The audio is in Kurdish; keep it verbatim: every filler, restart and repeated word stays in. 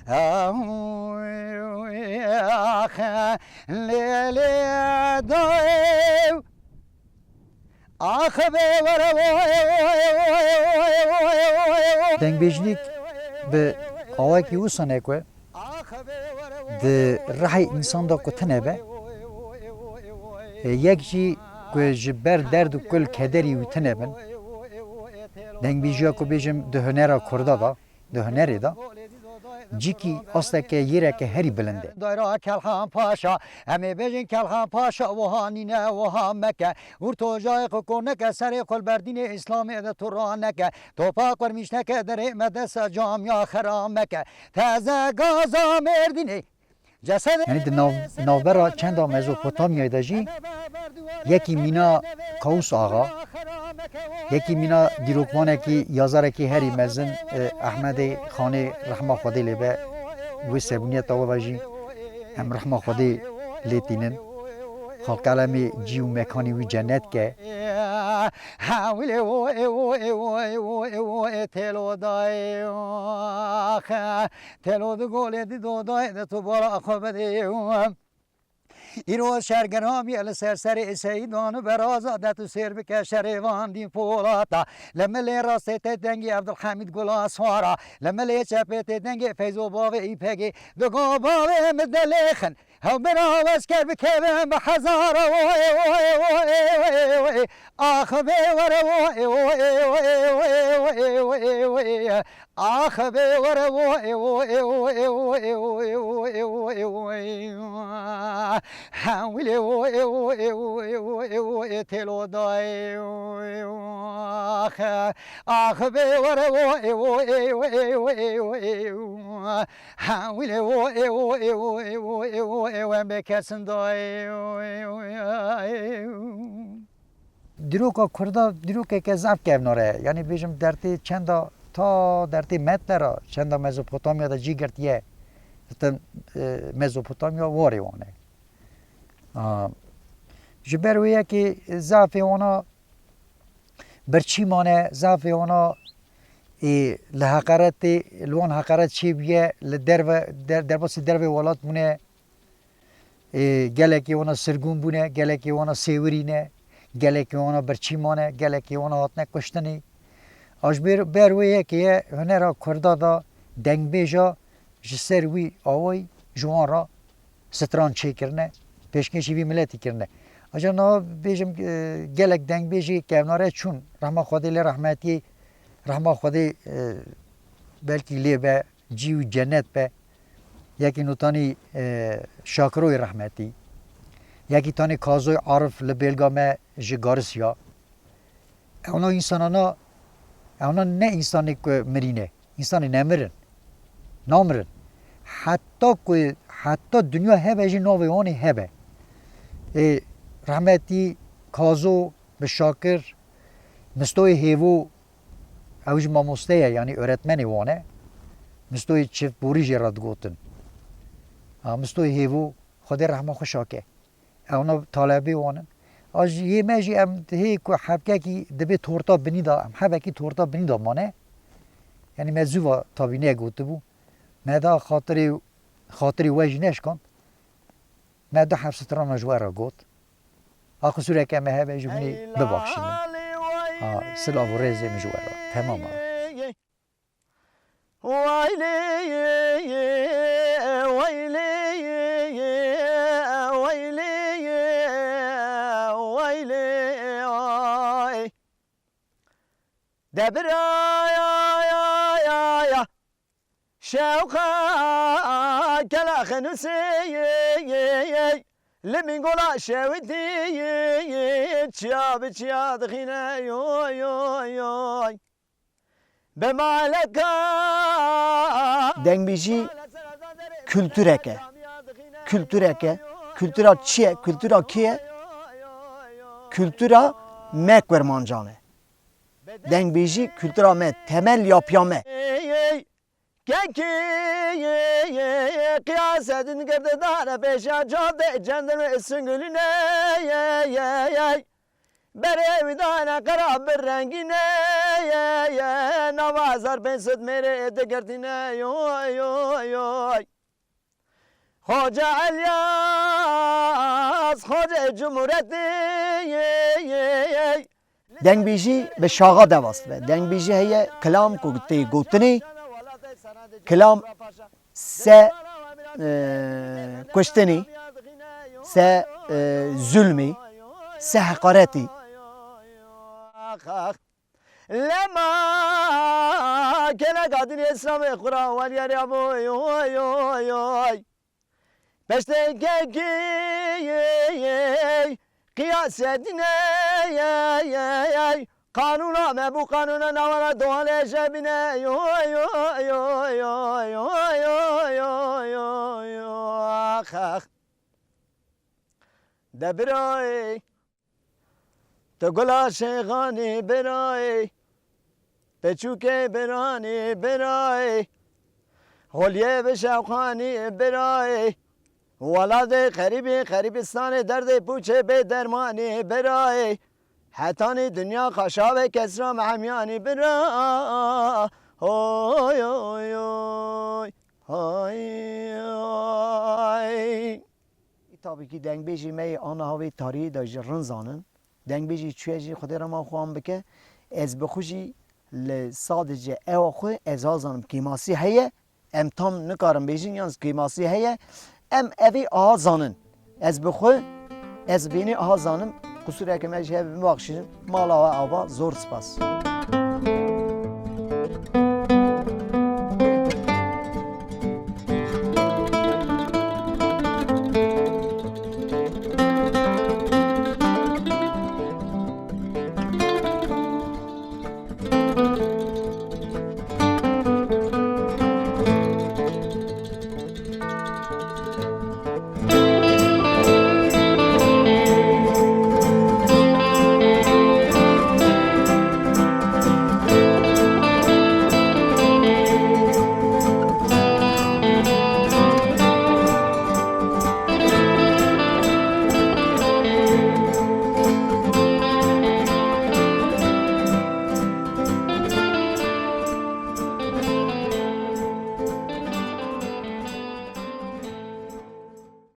Ax, lê, lê, dayê. Ax, bê were, Dengbêjlik bi awakî wisa ne ku di rihê însan de ku tune be, e, yek jî ku ji ber derd û kul kederî wî tune bin. Dengbêjiya ku bêjim di hunera Kurda de, di hunerê de cîkî asteke yêreke herî bilind e. Dayra Kelxan Paşa, em ê bêjin Kelxan Paşa, wiha nîne, wiha meke. Ûr tojayê xwe kor neke, serê xwe li ber dînê Îslamê de tu raneke. Topa qurmîş neke, derê me desa camiya xera meke. Teze gaza Mêrdînê. Cesedê Yanî di nav, navbera çenda Mezopotamyayê de jî yekî mîna Kawus Axa, yekî mîna dîrokvanekî, yazarekî herî mezin, e, Ehmedê Xanê rehma Xwedê lê be, wê sebûniyeta we ve jî em rehma Xwedê lê tînin. Xal qelemê cî û mekanî wî cennet ke. Hewlê o, ê o, ê o, ê o, ê o, ê têlo dayê o. Ax, têlo di golê di dodayê de tu bala xwe bidê o. Îro şer giramî li ser serê Seyîdan û Beraza de tu sêr bike şerê van dîn polata. Li milê rastê tê dengê Evdilhemîd Gula Swara. Li milê çepê tê dengê Feyzo bavê Îpegê. Digo bavê min delêxin. Hew bira wez ker bikevin bi hezara. Ax bê were. Ax bê were. Hewlê. Têlo dayê. Ax bê were. Hewlê. Em bê kesin dayê. Dîroka Kurda dîrokeke zaf kevnare ye. Yanî bêjim dertê çenda, ta dertê Medne ra, çenda Mezopotamya de cî girtiye. Zaten, e, Mezopotamya warê wan e. A, ji ber wê yekê zafê wana birçî mane, zafê wana, e, li heqaretê, li wan heqaret çêbûye, li derve, der-, derbasî dervê welat bûne. Ê, gelekî wana sirgûn bûne, gelekî wana sêwirî ne, gelekî wana birçî mane, gelekî wana hatine kuştinê. A ji ber, ber wê yekê ye hunera Kurda da dengbêja ji ser wî awayî ji wan re stran çêkirine, pêşkêşî vî miletî kirine. Aja niha bêjim, e, gelek dengbêjî kevnare çûn, rehma Xwedê lê rehmetiyê, rehma Xwedê, e, belkî lê be, cî wî cennet be. Yekî notanî, e, Şakiroyê rehmetî. Yekî tanî Kazoy Arif li bêlga me ji Garisya. Ewna însanana, ewna ne însanê ku mirîne, însanê nemirin. Namirin. Heta ku, heta dinya hebe jî navê wanê hebe. Ê, rehmetî Kazo bi Şakir, Mistoyê Hêvo, ew jî mamoste ye, yanî öğretmenê wan e. Mistoyê çift borî jê re digotin. Ha, Mistoyê Hêvo, Xwedê rehma xwe şake. Ewna talebê wan in. A jî yê me jî em hê ku hebkekî dibê torta binî de, em hebekî torta binî de mane. Yanî me zû va tabî negotibû. Me da xatirê, xatirê we jî neşkand. Me du heb strana ji we re got. A qisûreke me hebe ji hûnê bibexşînin. Ha, silav û rêzê min ji we re. Temam e. Debira ya ya ya ya. Şewqa kela xenusê, li min gola şewitî, çiya bi çiya dixîne, yoy, yoy, yoy. Be maleka. Dengbêjî kulturek e. Kulturek e. Kultura çi ye? Kultura kê ye? Kultura me kurmancan e. Dengbêjî kultura me, temel yapıya me. Kekî qiyasedin girdi dare pêşa cadê cendir ve süngülüne. Berê wî dane qera bi rengîne ye, ye, nava hezar pênc sed mêrê digirtîne, yoy, yoy, yoy. Xoce Elyas, Xoce Cumhuriyetê, ye, ye, ye. Dengbêjî bi şaxa dev dibe. Dengbêjî heye kilam ku tê gotinê, kilam se, e, kuştinê, se, e, zulmê, se heqaretê. Lema kêleka dinê Îslamê xwe ra weliyarî abo, yoy, yoy, yoy. Peştê kekî qiyasê dîne, qanûna me bû qanûna navara doğal eşebîne, yoy, yoy, yoy, ax, ax. De birayê, tu gula şêxanî birayê, peçûkê biranî birayê, holiyê bi şewqanî birayê, welatê xerîbî xerîbistanê derdê pûçê bê dermanî birayê, hetanî dinya xaşavê kesra mehemyanî bira, hoy, hoy, hoy, hoy. Tabî kî dengbêjê me yê ana havê tarîhê de jî rind zanin. Dengbêjê çûye jî Xwedê rema xwe wan bike. Ez bi xwe jî li sadece ewa xwe ez ha zanim kêmasî heye. Em tam nikarin bêjin yan kêmasî heye. Em evê aha zanin. Ez bi xwe, ez bênê aha zanim. Qusûreke me jî hebe bibaxşînin. Mala we ava, zor spas.